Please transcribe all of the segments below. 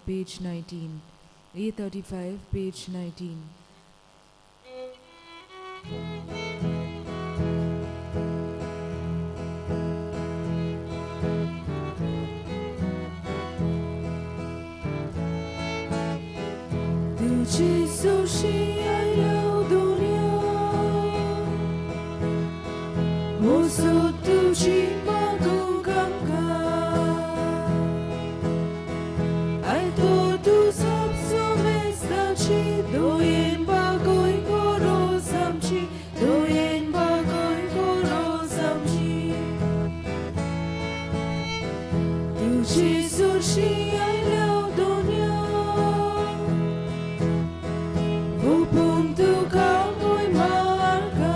page 19. A35, page 19. तुझी सुशी आयलो दुनिया मोसो तुजी मागूंक आमकां आयतो तूं सब सुमेस्ताची दोयेन बागोय गोरोज आमची दोयेन बागोय गोरोज आमची तुझी सुशी आयलो दुनिया Upun तुका मोय मार्गा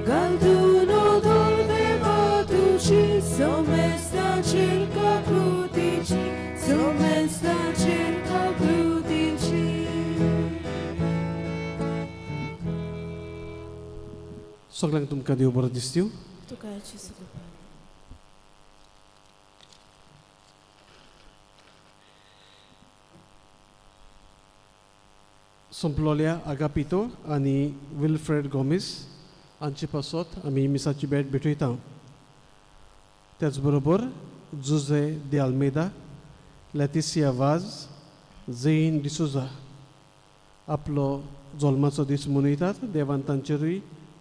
घालतून ओदोर देवा तुजी सोमेस्ताचेर काकृतीची सोमेस्ताचेर काकृतीची. सगळ्यांक तुमकां देव बरो दिसतीव. तुका जेजू कृपा. सोंपलोल्या आगापितो आनी विल्फ्रेड गोमीस हांचे पासत आमी मिसाची भेट भेटयता. त्याच बरोबर जुजे दे आल्मेदा, लॅतिसिया वाज, झेन डिसोजा आपलो जल्माचो दीस मनयतात. देवान तांचेरूय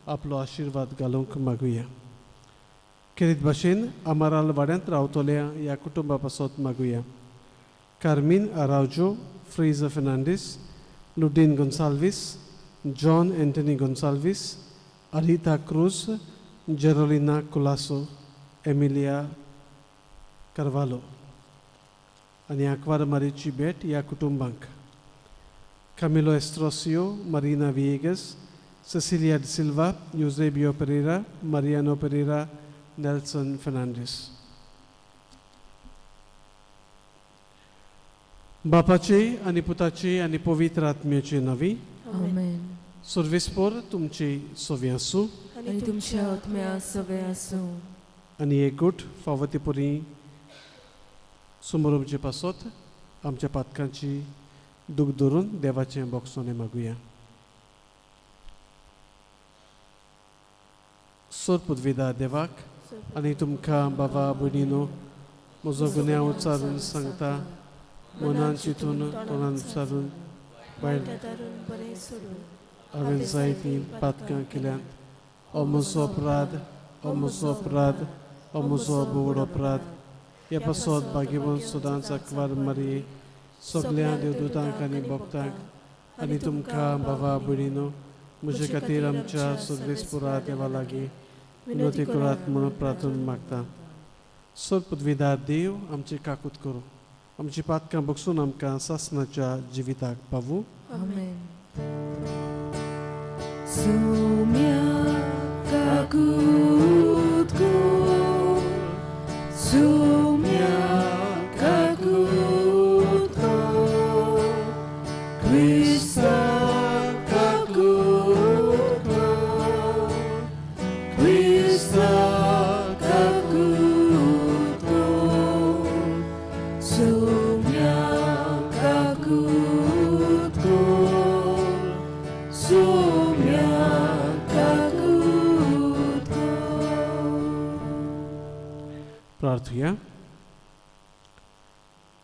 आपलो आशिर्वाद घालूंक मागुया. खेरीत भाशेन आमाराल वाड्यांत रावतल्या ह्या कुटुंबा पासत मागुया. Carmine Araujo, Fraser Fernandes, Ludin Gonsalves, John Antony Gonsalves, Arita Cruz, Jerolina Colaco, Emilia Carvalho आनी आंकवार मारीची भेट ह्या कुटुंबांक. Camilo Estrocio, Marina Viegas, Cecilia D'Silva, Eusebio Pereira, Mariano Pereira, Nelson Fernandes. बापाचे आनी पुताचे आनी पवित्र आत्म्याचे नांवी. आमेन. सर्वेस्पोर तुमचे सवे आसूं. आनी तुमच्या आत्म्या सवे आसूं. आनी एक गुट फावो ते परी सुमरोमचे पासत आमच्या पातकांची दूख धरून देवाचें बोगसणें मागुया. सोर पुदविदा देवाक आनी तुमकां बाबा भयणीनो म्हजो गुन्यांव उच्चारून सांगता. मनान चिंतून, तोंडान उच्चारून, भायर धरून बरें सोडून हांवें जायतीं पातकां केल्यांत. हो म्हजो अपराध, हो म्हजो अपराध, हो म्हजो व्हड अपराध. हे पासत भाग्यवंत सदांच आंकवार मारये, सगल्या देवदूतांक आनी भक्तांक आनी तुमकां बाबा भयणीनो म्हजे खातीर आमच्या सर्वेस्पोरा देवा लागीं विनवती करात म्हणून प्रार्थना मागता. सोर पदवीदार देव आमची काकूत करूं, आमची पातकां बगसून आमकां सासनाच्या जिविताक पावूं. आमेन. सुम्या काकूत कर, सुम्या काकूत कर, क्रिस्ता काकूत कर, क्रिस्ता काकूत कर, सुम्या काकूत कर, सुम्या काकूत कर. प्रार्थुया.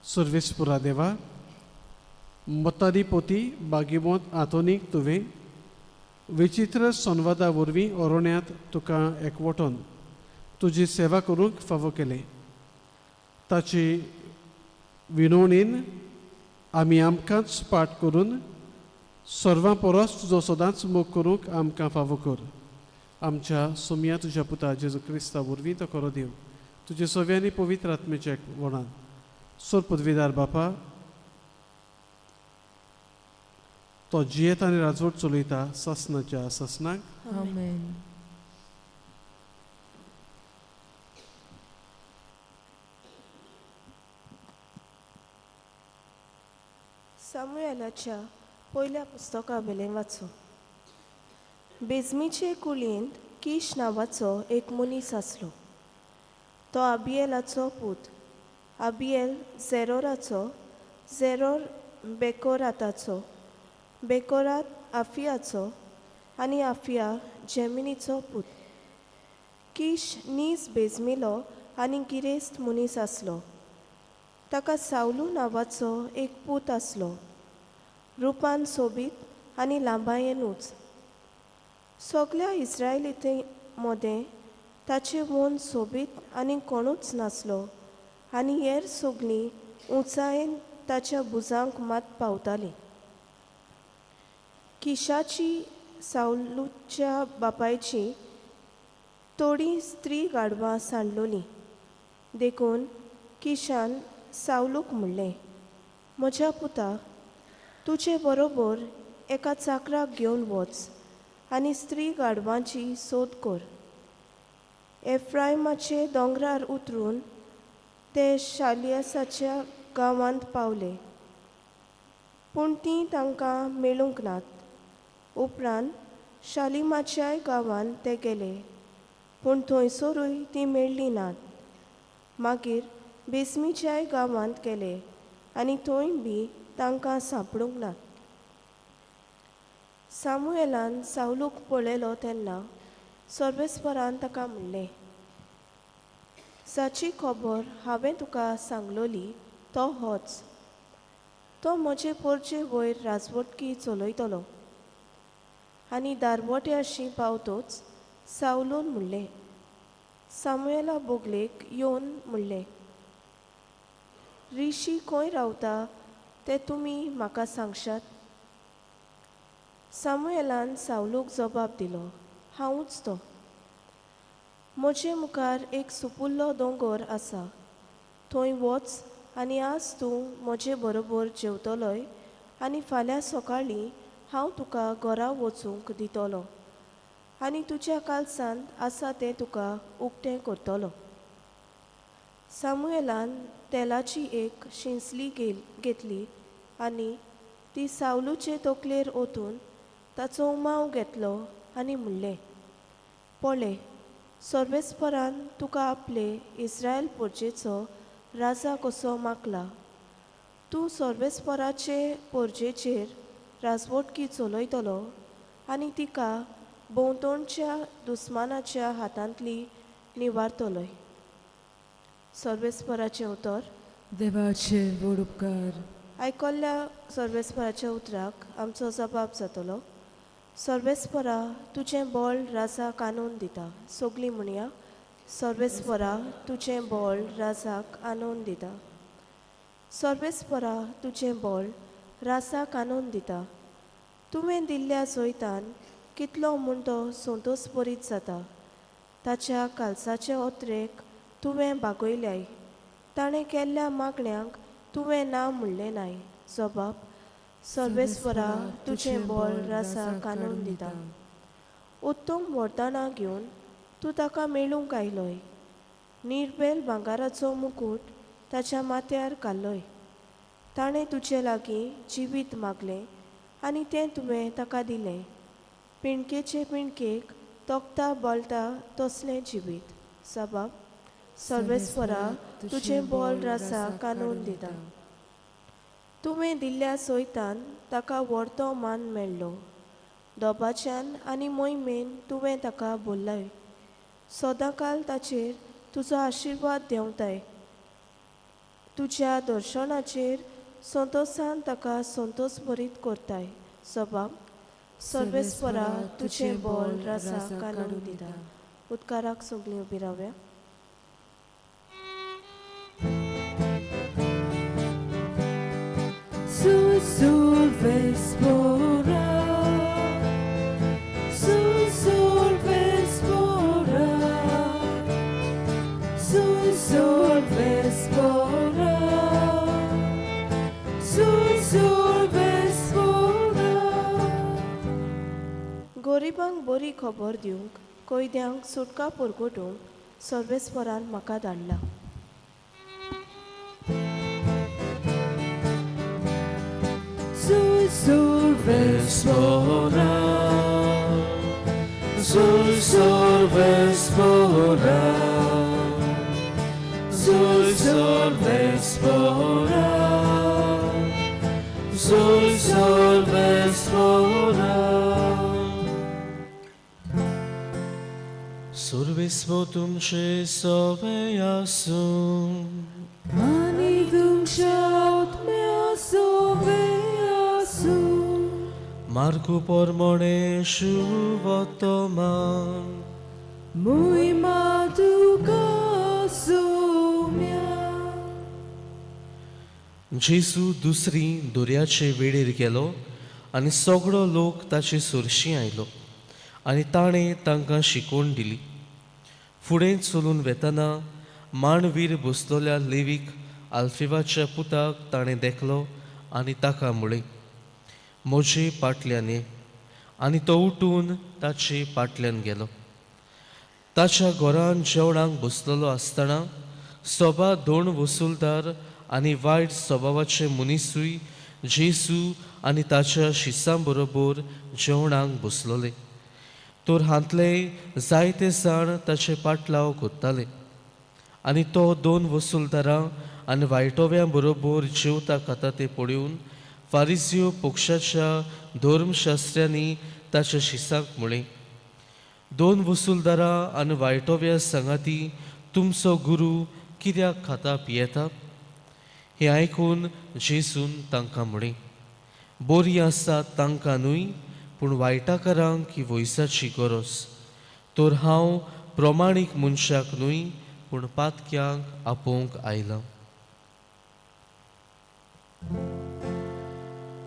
सर्वेस्पुरा देवा, मतारी पोती बागिमोत आंतोनीक तुवें विचित्र संवादा वरवीं ओरोण्यांत तुका एकवटोन तुजी सेवा करूंक फावो केलें. ताची विनवणीन आमी आमकांच पाठ करून सर्वां परस तुजो सदांच मोग करूंक आमकां फावो कर. आमच्या सोमया तुज्या पुता जेजू क्रिस्ता वरवीं तो खरो देव तुजे सव्यांनी पवित्र आत्मेच्या वणान. सोर पदवीदार बापा तो जियेत आनी राजवट चलयता सासनाच्या सासनाक. आमेन. सामुएलाच्या पयल्या पुस्तका वेलें वाचूं. बेजमीचे कुळयेंत कीश नांवाचो एक मनीस आसलो. तो आबिएलाचो पूत, आबिएल झेरोराचो, झेरोर बेकोराताचो, बेकोरात आफियाचो आनी आफिया जेमिनीचो पूत. कीश नीज बेजमिलो आनी गिरेस्त मनीस आसलो. ताका सावलू नांवाचो एक पूत आसलो, रुपान सोबीत आनी लांबायेनूच. सगल्या इस्रायलीते मदें ताचे वोन सोबीत आनी कोणूच नासलो आनी हेर सगलीं उंचायेन ताच्या भुजांक मात पावतालीं. किशाची सावलूच्या बापायची थोडीं स्त्री गाडवां सांडलोलीं. देखून किशान सावलूक म्हणलें, म्हज्या पुता, तुजे बरोबर एका चाकराक घेवन वच आनी स्त्री गाडवांची सोद कर. एफ्रायमाचे दोंगरार उतरून ते शालियासाच्या गांवांत पावले, पूण तीं तांकां मेळूंक नात. उपरांत शालिमाच्याय गांवांत ते गेले, पूण थंयसरूय तीं मेळ्ळीं नात. मागीर बेसमीच्याय गांवांत गेले आनी थंय बी तांकां सांपडूंक नात. सामुएलान सावलूक पळयलो तेन्ना सर्वेस्परान ताका म्हणलें, जाची खबर हांवें तुका सांगलोली तो होच. तो म्हजे पोरचे वयर राजवटकी चलयतलो. आनी दारवट्याशी पावतोच सावलून म्हणलें, सामुएला बोगलेक येवन म्हणलें, रिशी खंय रावता तें तुमी म्हाका सांगशात? सामुएलान सावलूक जबाब दिलो, हांवूच तो. म्हजे मुखार एक सुपुल्लो दोंगोर आसा, थंय वच आनी आज तूं म्हजे बरोबर जेवतलोय आनी फाल्यां सकाळीं हांव तुका घरा वचूंक दितलो आनी तुज्या कालसांत आसा तें तुका उक्तें करतलो. सामुएलान तेलाची एक शिंसली घेतली आनी ती सावलूचे तकलेर ओतून ताचो उमाव घेतलो आनी म्हणलें, पळय, सर्वेस्परान तुका आपले इस्रायल पोरजेचो राजा कसो मागला. तूं सर्वेस्पराचे पोरजेचेर राजवटकी चलयतलो आनी तिका भोंवतणच्या दुस्मानाच्या हातांतली निवारतलोय. सर्वेस्पराचें उतर. देवाचे व्हड उपकार. आयकल्ल्या सर्वेस्पराच्या उतराक आमचो जबाब जातलो. सर्वेस्परा तुजें बळ राजाक आनोवन दिता. सगलीं म्हणया, सर्वेस्परा तुजें बळ राजाक आनोवन दिता. सर्वेस्परा तुजें बळ राजाक आनोवन दिता. तुवें दिल्ल्या जैतान कितलो म्हूण तो संतोस बरीत जाता. ताच्या कालसाचे ओतरेक तुवें बागयल्याय. ताणें केल्ल्या मागण्यांक तुवें ना म्हणलें नाय. जबाब, सर्वेस्परा तुजें बळ राजाक आनोवन दिता. उत्तम वरदानां घेवन तूं ताका मेळूंक आयलोय. निर्बेल भांगाराचो मुकूट ताच्या माथ्यार घाल्लोय. ताणें तुजे लागीं जिवीत मागलें आनी तें तुवें ताका दिलें. पिणकेचे पिणकेक तोखता बळटा तसलें जिवीत. जबाब, सर्वेस्परा तुजें बळ राजाक आनोवन दिता. तुवें दिल्ल्या सोयतान ताका व्हडतो मान मेळ्ळो. दोबाच्यान आनी मोहिमेन तुवें ताका बोल्लाय. सदांकाल ताचेर तुजो आशिर्वाद देंवताय. तुज्या दर्शनाचेर संतोसान ताका संतोस भरीत करताय. जबाब, सर्वेस्परा तुजें बळ राजाक आनोवन दिता. उदकाराक सगलीं उबी रावया. Sul vespora, sul vespora, sul vespora, sul vespora. गरिबांक बरी खबर दिवंक, कैद्यांक सुटका परगटूंक सर्वेस्परान म्हाका धाडला. Sul vespora, sul vespora, sul Sarvesvara, Zul Sarvesvara. सुर्विस्वो तुमचे सवे आसूं. आनी तुमच्या आत्म्या सोवे आसूं. मार्कू पोरमोणे शुवतमान. मोहिमा तुका सोम्या. जेजू दुसरी दर्याचे वेळेर गेलो आनी सगळो लोक ताचे सरशीं आयलो आनी ताणें तांकां शिकोवन दिली. फुडें चलून वेतना मांडवीर बसलोल्या लेवीक आल्फिवाच्या पुताक ताणें देखलो आनी ताका म्हळें, म्हजे पाटल्यान ये. आनी तो उठून ताचे पाटल्यान गेलो. ताच्या घरान जेवणाक बसलेलो आसतना सोबा दोन वसुलदार आनी वायट स्वभावाचे मनिसूय जेजू आनी ताच्या शिसां बरोबर जेवणाक बसलोले. तर हांतले जायते जाण ताचे पाटलाव कोत्ताले आनी तो दोन वसुलदारां आनी वायटोव्यां बरोबर जेवता खाता ते पळोवन फारिजियो पक्षाच्या धर्मशास्त्र्यांनी ताच्या शिसांक म्हळें, दोन वसुलदारां आनी वायटोव्या सांगाती तुमचो गुरू कित्याक खाता पियेता? हें आयकून जेजून तांकां म्हळें, बरीं आसा तांकां न्हय पूण वायटाकारांक ही वयसाची गरज. तर हांव प्रमाणीक मनशाक न्हय पूण पातक्यांक आपोवंक आयलां.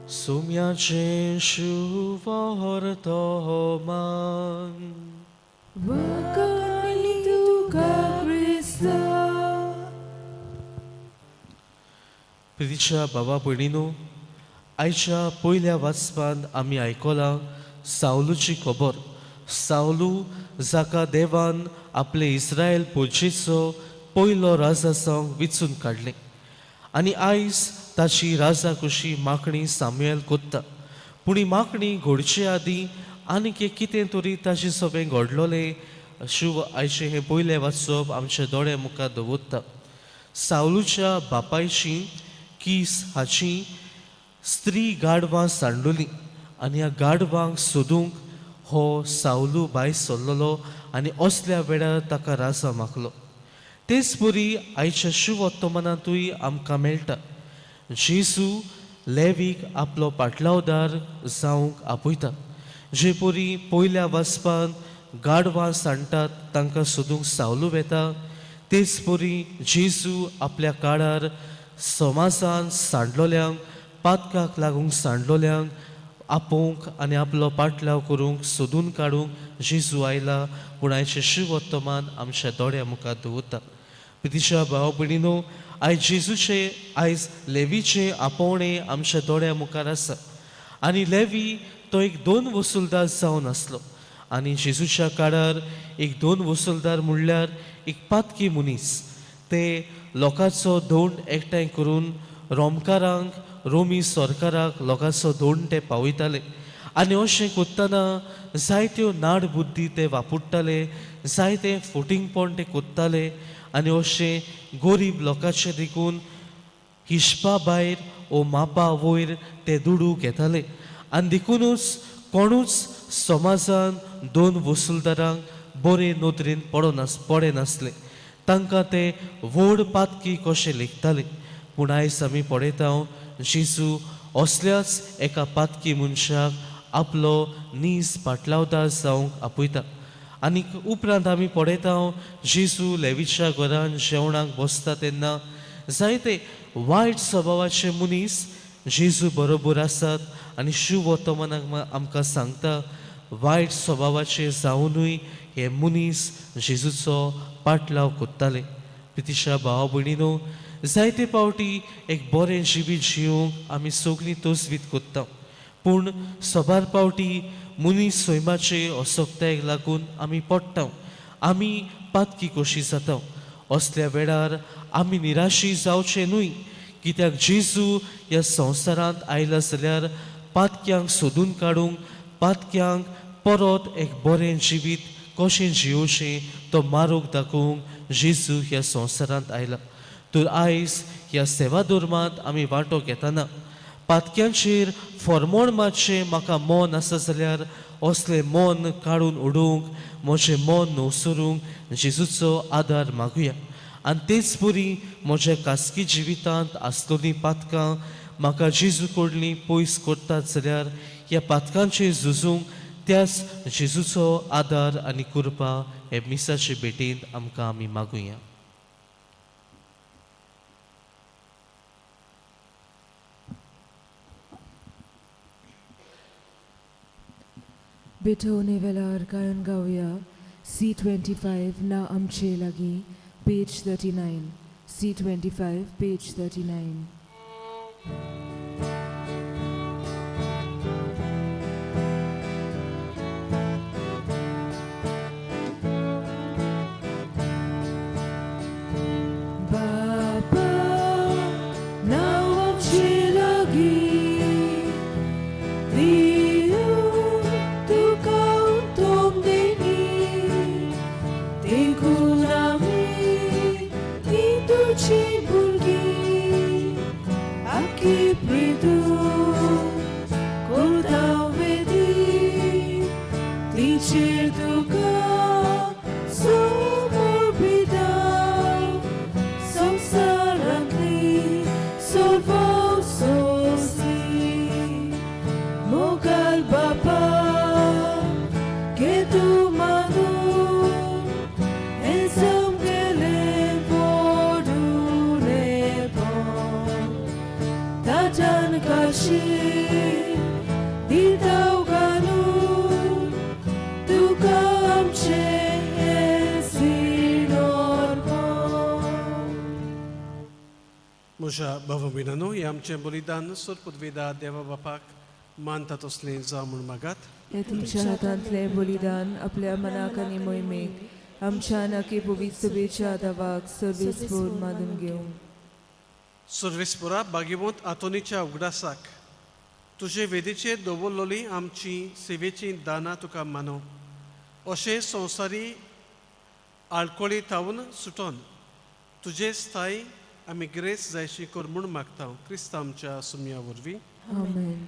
सोम्याचें शुवर्तमान. वकानी तुका क्रिस्ता. प्रितीच्या बाबा भयणीनो, आयच्या पयल्या वाचपांत आमी आयकलां सावलूची खबर. सावलू जाका देवान आपले इस्रायल पोजेचो पयलो राजा जावंक विचून काडलें आनी आयज ताची राजा कशी मागणी सामुएल कोत्ता. पूण ही मागणी घडचे आदीं आनीक एक कितें तरी ताचे सगळें घडलोलें शुभ आयचें हें पयलें वाचप आमच्या दोळ्या मुखार दवरता. सावलूच्या बापायची कीस हाची स्त्री गाडवां सांडुली आनी ह्या गाडवांक सोदूंक हो सावलू भायर सरलेलो आनी असल्या वेळार ताका राजा मागलो. तेच परी आयच्या शुवर्तमानांतूय आमकां मेळटा जेजू लेवीक आपलो पाटलावदार जावंक आपयता. जे परी पयल्या वाचपान गाडवां सांडटात तांकां सोदूंक सावलू वेता, तेच परी जेजू आपल्या काळार समाजान सांडलोल्यांक, पातकाक लागूंक सांडलोल्यांक आपोवंक आनी आपलो पाटलाव करूंक सोदून काडूंक जेजू आयला. पूण आयचें शिवोत्तमान आमच्या दोळ्या मुखार दवरता. प्रितीच्या भाव भयणीनो, आयज जेजूचे आयज लेवीचें आपोवणें आमच्या दोळ्या मुखार आसा आनी लेवी तो एक दोन वसुलदार जावन आसलो आनी जेजूच्या काळार एक दोन वसुलदार म्हणल्यार एक पातकी मनीस. ते लोकांचो दोंड एकठांय करून रोमकारांक, रोमी सरकाराक लोकांचो दोंड ते पावयताले आनी अशें कोत्तना जायत्यो नाड बुद्दी ते वापरताले, जायते फोटिंगपण ते कोत्ताले आनी अशें गोरीब लोकांचे देखून हिशपा भायर ओ मापा वयर ते दुडू घेताले आनी देखुनूच कोणूच समाजान दोन वसुलदारांक बरे नदरेन पडनासले, तांकां ते व्हड पातकी कशें लेखताले. पूण आयज आमी पळयता जेजू असल्याच एका पातकी मनशाक आपलो नीज पाटलावदार जावंक आपयता. आनी उपरांत आमी पळयता जेजू लेवीच्या घरान जेवणाक बसता तेन्ना जायते वायट स्वभावाचे मनीस जेजू बरोबर आसात आनी शुवर्तमानाक आमकां सांगता वायट स्वभावाचे जावनूय हे मनीस जेजूचो पाटलाव कोत्ताले. प्रितीच्या भाव भयणीनो, जायते पावटी एक बरें जिवीत जिवंक आमी सगळीं तजवीत कोत्ता, पूण सबार पावटी मनीस सैमाचे असक्तायेक लागून आमी पडटा, आमी पातकी कशी जाता. असल्या वेळार आमी निराशी जावचें न्हय, कित्याक जेजू ह्या संवसारांत आयला जाल्यार पातक्यांक सोदून काडूंक, पातक्यांक परत एक बरें जिवीत कशें जियोवचें तो मार्ग दाखोवंक जेजू ह्या संवसारांत आयला. तर आयज ह्या सेवा धर्मांत आमी वांटो घेतना पातक्यांचेर फॉर्मोण मातशें म्हाका मन आसा जाल्यार असलें मन काडून उडोवंक म्हजें मन नवसरूंक जेजूचो आदार मागुया. आनी तेच परी म्हज्या खासगी जिवितांत आसलेलीं पातकां म्हाका जेजू कडलीं पयस करतात जाल्यार ह्या पातकांचेर झुजूंक त्याच जेजूचो आदार आनी कृपा हे मिसाचे भेटेंत आमकां आमी मागुया. भेटवणे वेळार गायन गावया C25 ना आमचे लागीं पेज 39 C25 page 39. बाबा नांव आमचे लागीं दिवं तुका उत्तम देणी देखून आमी हीं तुजी भुरगीं आखी प्रितू करता वेदी तिचेर तुका समर्पिता संवसारांतली सर्व सोंसली मोगाल बापा घे तूं मानून हें सामकेलें व्हडुलेपण ताच्यान काशी दिता घालून तुका आमचें हें सिनोरपण. म्हज्या भाव भयणांनो, हें आमचें बलिदान सोर पुदवेदा देवा बापाक मानता तसलें जावं म्हूण मागात. हे तुमच्या हातांतलें बलिदान आपल्या मनाक आनी मोहिमेक आमच्या नाकी पवित्र सभेच्या दावाक सर्वेस्पोर मानून घेवं. सर्वेस्पोरा बागिवंत आतोनीच्या उगडासाक तुजे वेदीचेर दवरलोली आमची सेवेची दानां तुका मानो अशें संवसारी आळकोळी थावन सुटोन तुजे स्थाय आमी ग्रेस जायशी कर म्हूण मागता क्रिस्त आमच्या सुमया वरवीं. आमेन.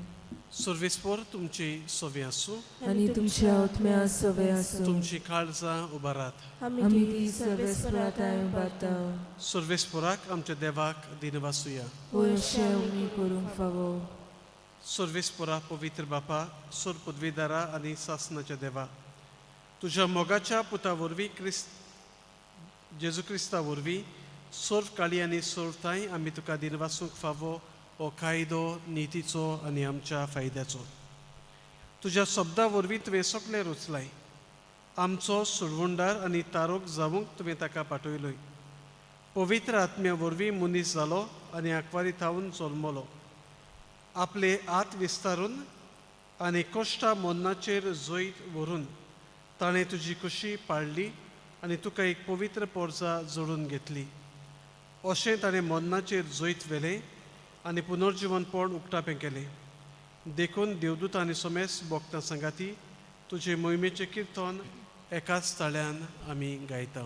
सर्वेस्पोर तुमची सोवी आसूं. आनी तुमच्या आत्म्या सवे आसूं. तुमची काळजां उबारात. आमी ती सर्वेस्पराताय उबारता. सर्वेस्पोराक आमच्या देवाक दिनवासुया. होय, अशें उमी करूंक फावो. सर्वेस्पोरा पवित्र बापा, सोर पदवीदारा आनी सासनाच्या देवा, तुज्या मोगाच्या पुता वरवीं क्रिस्त जेजू क्रिस्ता वरवीं सर्व काळी आनी सर्व थांय आमी तुका दिनवासूंक फावो हो कायदो नितीचो आनी आमच्या फायद्याचो. तुज्या शब्दा वरवीं तुवें सगळें रचलाय. आमचो सुरवुंडार आनी तारोक जावंक तुवें ताका पाठयलोय. पवित्र आत्म्या वरवीं मनीस जालो आनी आंकवारी थावन जल्मलो. आपले हात विस्तारून आनी कश्टा मरणाचेर जैत व्हरून ताणें तुजी खुशी पाळ्ळी आनी तुका एक पवित्र पोरजा जोडून घेतली. अशें ताणें मरणाचेर जैत व्हेलें आनी पुनर्जिवनपण उक्तापें केलें. देखून देवदूत आनी सोमेस भोगता सांगाती तुजे मोहिमेचें किर्तन एकाच ताळ्यान आमी गायता.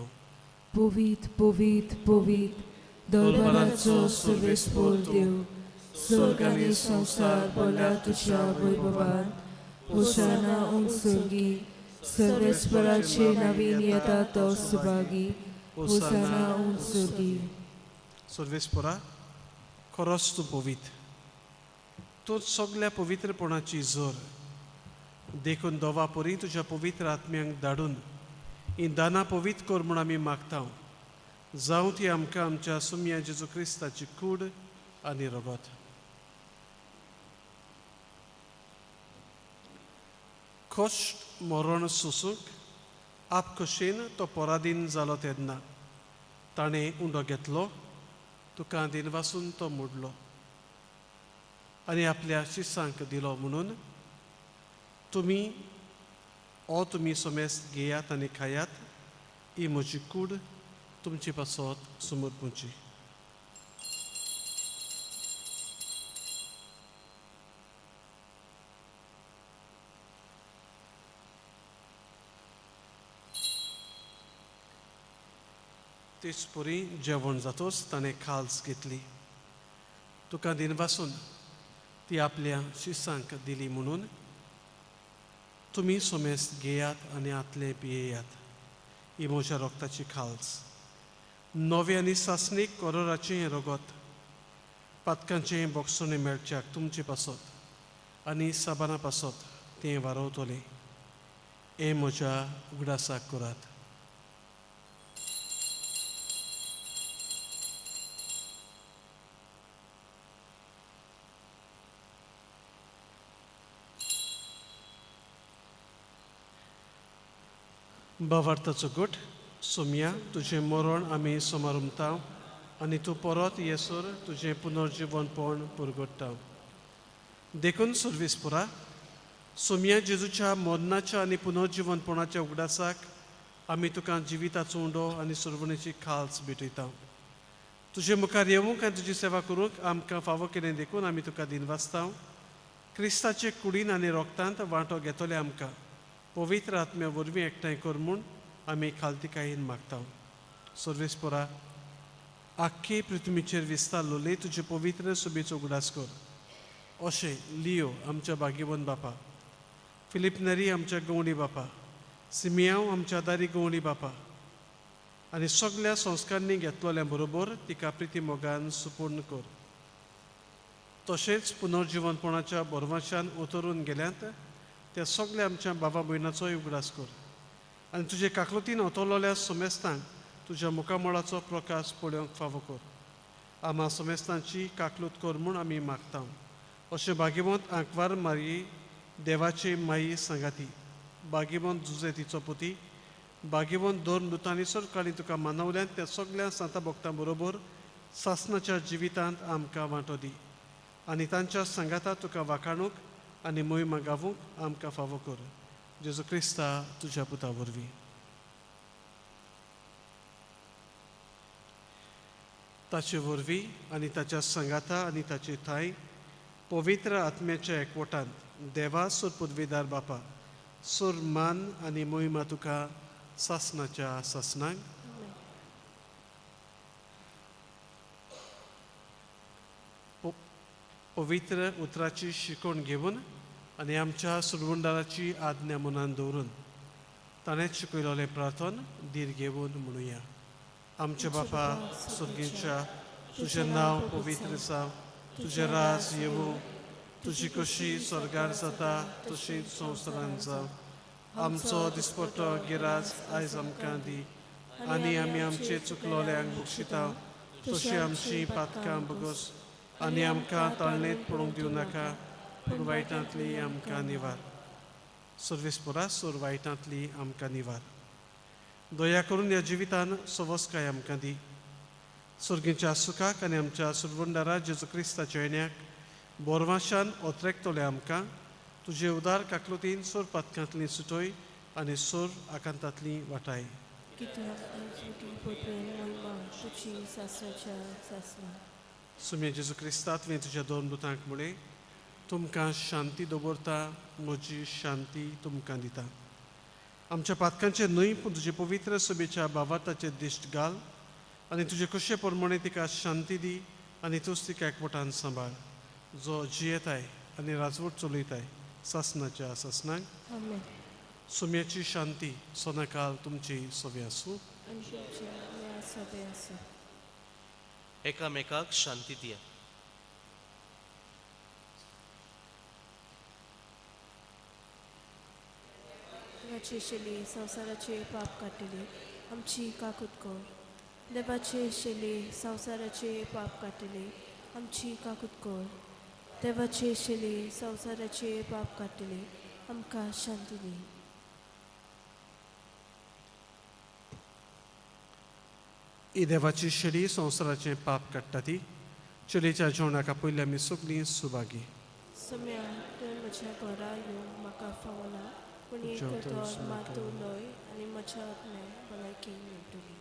पवीत पवीत पवीत दरबाराचो सर्वेस्पोर देव, स्वर्ग आनी संवसार भरला तुज्या वैभवान. होसाना उंच स्वर्गी, सर्वेस्पराचे नवीन येता तो सुभागी, होसाना उंच स्वर्गी. सर्वेस्पोरा, खरोच तूं पवीत, तूं सगल्या पवित्रपणाची जोर. देखून दोवा परी तुज्या पवित्र आत्म्यांक धाडून ही दानां पवित्र कर म्हूण आमी मागता. जावं ती आमकां आमच्या सुमया जेजू क्रिस्ताची कूड आनी रगत. कश्ट मरण सोसूंक आपखुशीन तो पराधीन जालो तेन्ना ताणें उंडो घेतलो, तुका दिनवासून तो मोडलो आनी आपल्या शिसांक दिलो म्हणून तुमी ओ तुमी सोमेस घेयात आनी खायात, ही म्हजी कूड तुमचे पासत समर्पूची. तेच परी जेवण जातोच ताणें खाल्स घेतली, तुका दिनवासून ती आपल्या शिसांक दिली म्हणून तुमी सोमेस घेयात आनी आतलें पियेयात. ही म्हज्या रोगताची खाल्स, नवें आनी सासणीक करोराचें हें रगत पातकांचें बोगसणें मेळच्याक तुमचे पासत आनी साबाना पासत तें वारोवतलें. हें म्हज्या उगडासाक करात. भावार्थाचो गट. सोम्या, तुजें मरण आमी समारंभता आनी तूं परत येसर तुजें पुनर्जिवनपण पुरगडटा. देखून सर्वीस पुरा सोम्या जेजूच्या मरणाच्या आनी पुनर्जिवनपणाच्या उगडासाक आमी तुका जिविताचो उंडो आनी सुरवणेची खाल्स भेटयता. तुजे मुखार येवंक आनी तुजी सेवा करूंक आमकां फावो केलें देखून आमी तुका दिनवासता. क्रिस्ताचे कुडीन आनी रोगतांत वांटो घेतले आमकां पवित्र आत्म्या वरवीं एकठांय कर म्हूण आमी खालतिकायेन मागता. सर्वेस पोरा, आख्खे पृथ्वीचेर विस्तारलोले तुजे पवित्र सुबेचो उगडास कर. अशें लियो आमच्या भाग्यवंत बापा, फिलीप नरी आमच्या गवणी बापा, सिमियांव आमच्या दारी गवणी बापा आनी सगल्या संस्कारांनी घेतलोल्या बरोबर तिका प्रिती मोगान सुपूर्ण कर. तशेंच पुनर्जिवनपणाच्या बरवाशान उतरून गेल्यात त्या सगल्या आमच्या बाबा भयणाचोय उगडास कर आनी तुजे काकलुतीन ओतलोल्या सोमेस्तांक तुज्या मुखामळाचो प्रकाश पळोवंक फावो कर. आमा सोमेस्तांची काकलूत कर म्हूण आमी मागता. अशें भाग्यवंत आंकवार मारी देवाची माई सांगाती, भाग्यवंत जुजे तिचो पुती, भाग्यवंत दोन दुतांनी सरकाळी तुका मानवल्यान त्या सगल्या सांता भक्तां बरोबर सासनाच्या जिवितांत आमकां वांटो दी आनी तांच्या सांगाता तुका वाखाणूंक आनी मोहिमा गावूंक आमकां फावो कर. जेजू क्रिस्ता तुज्या पुता वरवीं. ताचे वरवीं आनी ताच्या सांगाता आनी ताचे थांय पवित्र आत्म्याच्या एकवटांत देवा सुर पदवीदार बापा सुर मान आनी मोहिमा तुका सासनाच्या सासनाक. पवित्र उतराची शिकवण घेवन आनी आमच्या सुरवंडाराची आज्ञा मनान दवरून ताणें शिकयलोलें प्रार्थन धीर घेवन म्हणुया. आमच्या बापा सुर्गीच्या, तुजें नांव पवित्र जावं, तुजें राज येवूं, तुजी कशी स्वर्गार जाता तशी संवसारांत जावं. आमचो दिसपट्टो गिराज आयज आमकां दी आनी आमी आमचे चुकलोल्यांक बक्षिता तशी आमची पातकां बगस आनी आमकां ताळणेंत पडूंक दिवं नाका, पूण वायटांतली आमकां निवार. सर्वीस पुरा सोर वायटांतली आमकां निवार. दया करून ह्या जिवितान सवस्काय आमकां दी. सुर्गीच्या सुखाक आनी आमच्या सुरवंडारा जेजू क्रिस्ताच्या येण्याक बोरवाशान ओत्रेकतले आमकां तुजे उदार काकलुतीन सोर पातकांतली सुटोय आनी सोर आकांतांतली वाटाय. सुम्या जेजू क्रिस्ता, तुवें तुज्या दोन दुतांक म्हळें, तुमकां शांती दवरता, म्हजी शांती तुमकां दिता. आमच्या पातकांचेर न्हय पूण तुजे पवित्र सभेच्या भावार्थाचेर दिश्ट घाल आनी तुजे कशे प्रमाणे तिका शांती दी आनी तूंच तिका एकवटान सांबाळ, जो जियेताय आनी राजवट चलयताय सासनाच्या सासनाक. सुम्याची शांती सोनाकाल तुमची सवे आसूं. एकामेकाक शांती दिया. देवाचे शेली संवसाराचे पाप काडटली आमची काकूत कर. देवाचे शेली संवसाराचे पाप काडटली आमची काकूत कर. देवाचे शेली संवसाराचे पाप काडटली आमकां शांती दी. ही देवाची शेली संवसाराचें पाप काडटा ती चलयेच्या जेवणाक आपयल्ल्या आमी सगळीं सुभागी. सम्या, तुवें म्हज्या घरा येवंक म्हाका फावना, पूण एक गजाल मात उलय आनी म्हज्या आत्म्याक भलायकी मेळटली.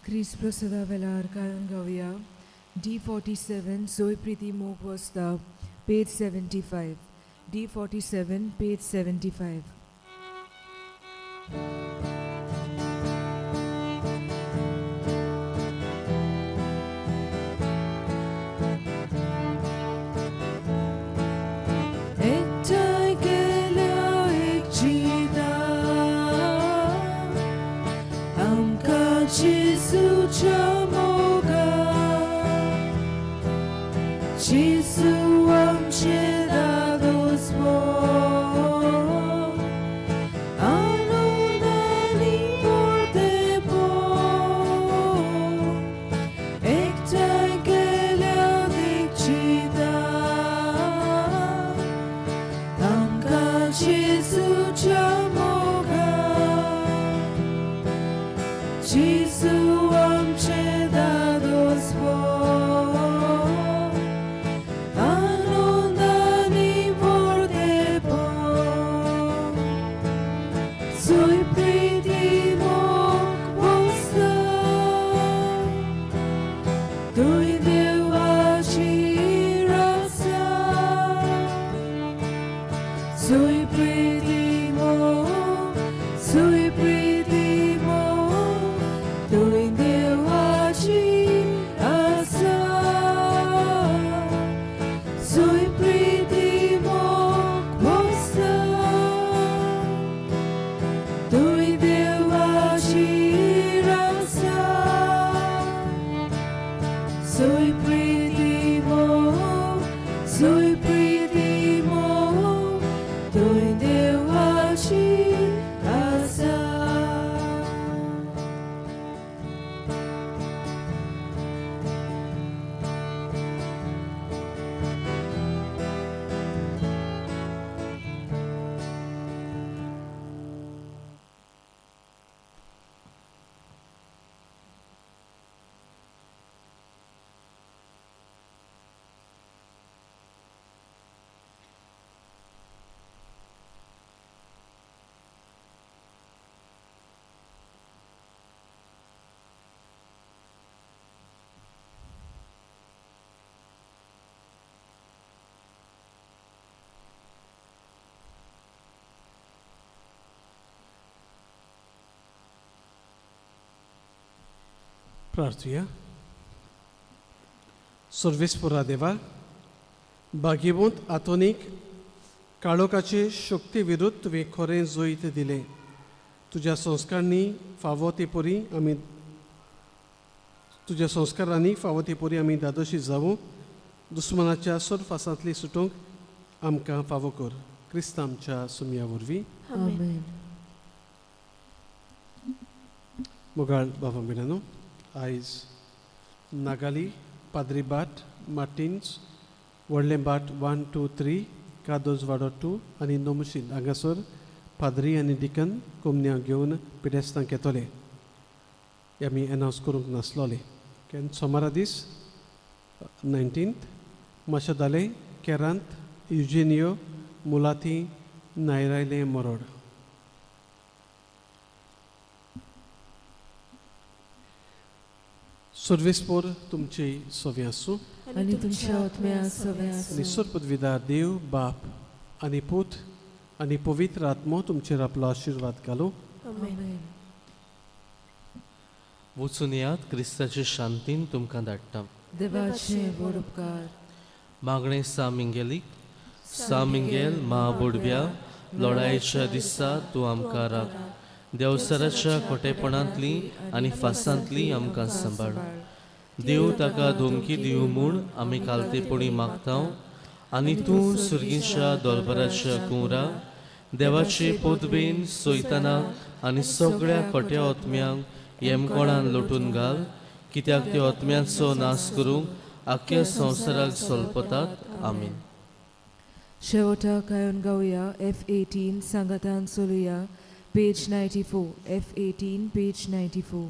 क्रिस्त प्रसादा वेलार गायन गावया D47 Zoe Priti मोग वस्ता page 75 D47 page 75. एकठांय केल्या एक चिंता आमकां जेजूच्या मोगान जेजू आमचें धादोसपण आनंदांनी परतेपण एकठांय केल्या एक चिंता आमकां जेजूच्या मोगान जेजू आमचें धादोसपण आनंदांनी परतेपण Soy प्रीती मोग वस्ता तुंय देवाची रासा Soy प्रीती मोग, soy प्रीती मोग, तुंय देवाची आसा Soy प्रीती मोग वस्ता तुंय देवाची रासा Soy प्रीती मोग, soy प्रीती मोग, तुंय देवाची आसा. प्रार्थुया. सर्वेस्पुरा देवा, भाग्यवंत आतोनीक काळोखाचे शक्ती विरुद्ध तुवें खरें जैत दिलें. तुज्या संस्कारांनी फावो ते परी आमी तुज्या संस्कारांनी फावो ते परी आमी धादोशी जावूं, दुस्मनाच्या सरफासांतली सुटूंक आमकां फावो कर. क्रिस्त आमच्या सुमया वरवीं. आमेन. आमेन. मोगाळ बाबा भयणांनो, आयज नागाली, पाद्रीबाट, मार्टिन्स, व्हडलें बाट 1 2 3, कादोजवाडो 2 आनी नोमुशीन हांगासर पाद्री आनी डिकन कोमन्या घेवन पिडेस्तांक येतले. हे आमी एनावन्स करूंक नासलोले. केन्ना सोमारा दीस 19th माशेदाले केरांत युजिनियो मुलाती नायरायले मरोड. सर्वेस्पोर तुमची सवी आसूं. आनी तुमच्या आत्म्या सवें आनी आसूं. सर्पदविदार देव बाप आनी पूत आनी पवित्र आत्मो तुमचेर आपलो आशिर्वाद घालूं. आमेन. आमेन. वचून यात, क्रिस्ताचे शांतीन तुमकां धाडटा. देवाचे व्हड उपकार. मागणें सा मिंगेलीक. सा मिंगेल म्हाबुडब्या, लढायेच्या दिसा तूं आमकां राख. देवसराच्या खोटेपणांतली आनी फासांतली आमकां सांबाळ. देव ताका धमकी दिवं म्हूण आमी कालतेपणी मागता आनी तूं सुर्गीच्या दरबाराच्या कुंवरा देवाचे पदवेन सोयतानाक आनी सगळ्या खोट्या ओतम्यांक येमकोणान लोटून घाल, कित्याक त्या ओतम्यांचो नाश करूंक आख्ख्या संवसाराक सोलपतात. आमीन. शेवटाक गायन गावया F18 सांगातान चलुया page 94 F18 page 94.